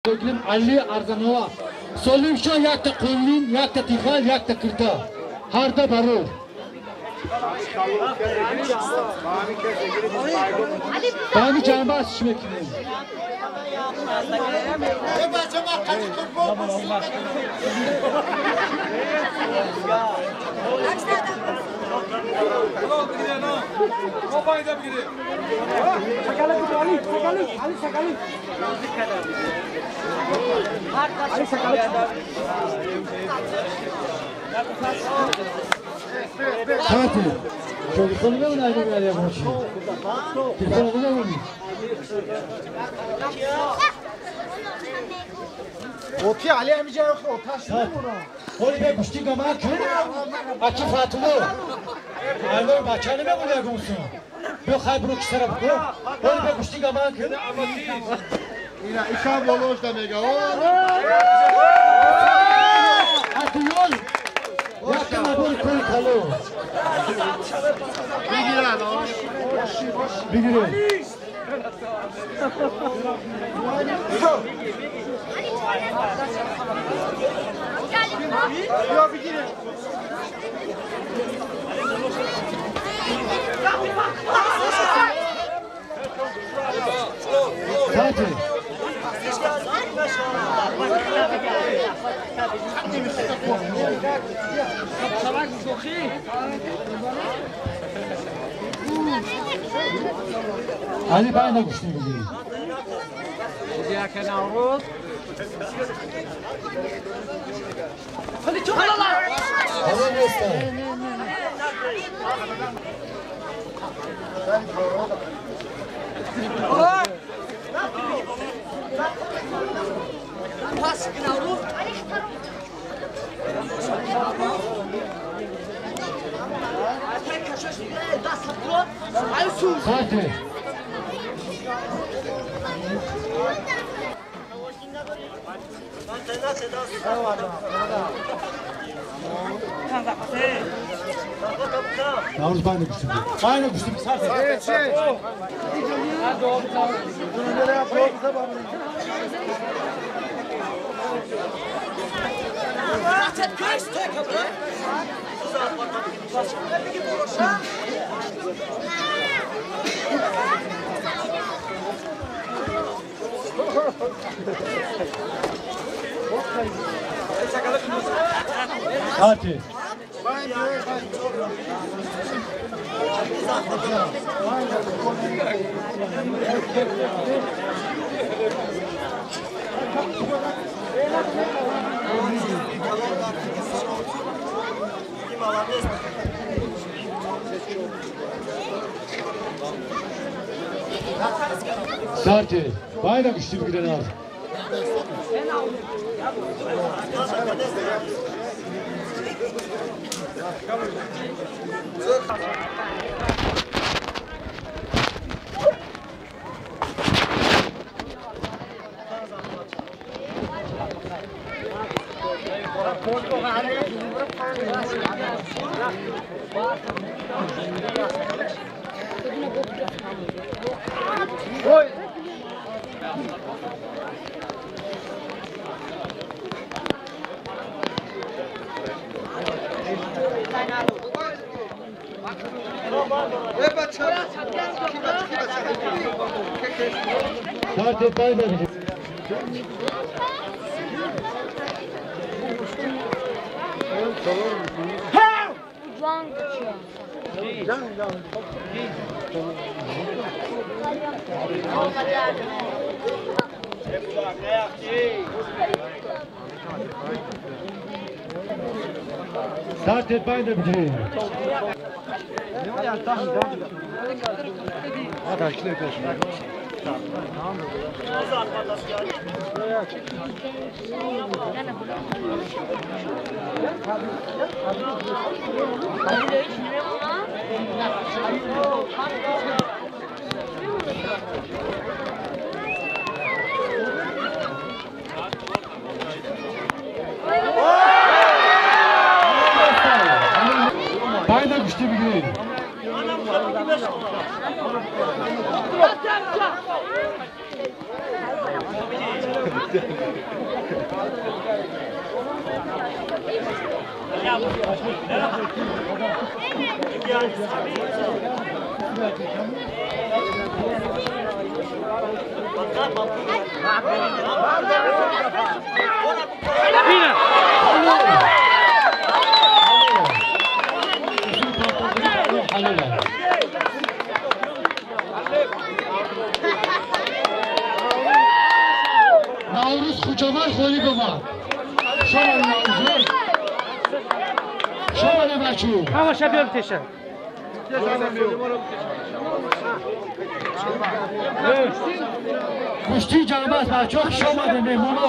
Али Арзанова. Солимшо якта қуллин, якта тифал, якта кирта. Ҳарда барор. Бани ҷанбаз чӣ мекунем? Хати, телефон намемонад, телефон намемонад. Оти Али ҳамиҷа оташ намемонад. Ҳоли бе гӯштӣ гама кун, аки Фатимо. Айлой бача намемонад ягонсун. Биё хай буро кисара бикун. Ҳоли бе гӯштӣ гама кун. Ина ишам болошда мега. Атиёл якта набори кори кало. Бигирад. Бигиред. Сати. Али байна гӯштӣ бигиред. Ало неста. Сати. Навруз байна гӯштӣ. Байна гӯштӣ. Сати. Сати. Сати. Байна гӯштӣ бигиред аз. Сати байна гӯштӣ. Сати байна бигиред. Байна гӯштӣ бигиред. Наврӯз Хуҷавар ғолиб омад. Шомали Наврӯз. Шомали бачу. Ҳамаша биёр теша. Гӯштии ҷамъбаст бачаҳо, хуш омадед меҳмоно.